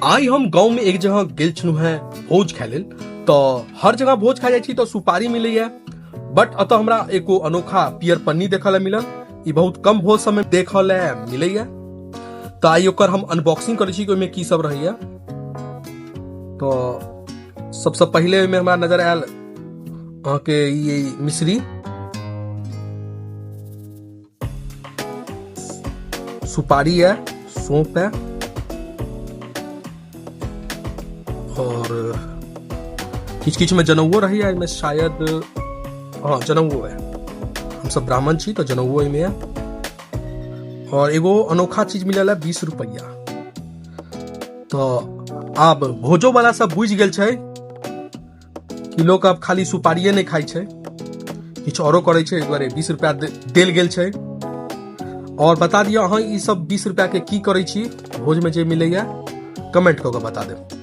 आइ हम गाँव में एक जगह गेल छलहुँ हेँ भोज खाय लेल। तऽ हर जगह भोज खाय जाइ छी तऽ सुपारी मिलैया, बट एतऽ हमरा एगो अनोखा पियर पन्नी देखऽ लए मिलल। ई बहुत कम भोज सबमे देखऽ लए मिलैया। तऽ आइ ओकर हम अनबॉक्सिंग करै छी कि ओहिमे की सब रहैया। तऽ सबसँ पहिले ओहिमे हमरा नजर आयल अहाँके ई मिश्री, सुपारी है, सौंफ है और किछु किछु में जनउओ रहैया एहिमे शायद। हाँ, जनउओ है। हमसब ब्राह्मण छी तऽ जनउओ एहिमे है। और एगो अनोखा चीज मिलल है, 20 रुपैआ। तऽ आब भोजो वाला सब बुझि गेल छै कि लोक आब खाली सुपारिये नहि खाइ छै, किछु औरो करै छै। एहि दुआरे 20 रुपैआ देल गेल छै। और बता दिअ अहाँ ई सब 20 रुपैआ के की करै छी भोजमे जे मिलैया, कमेंट कऽ के बता देब।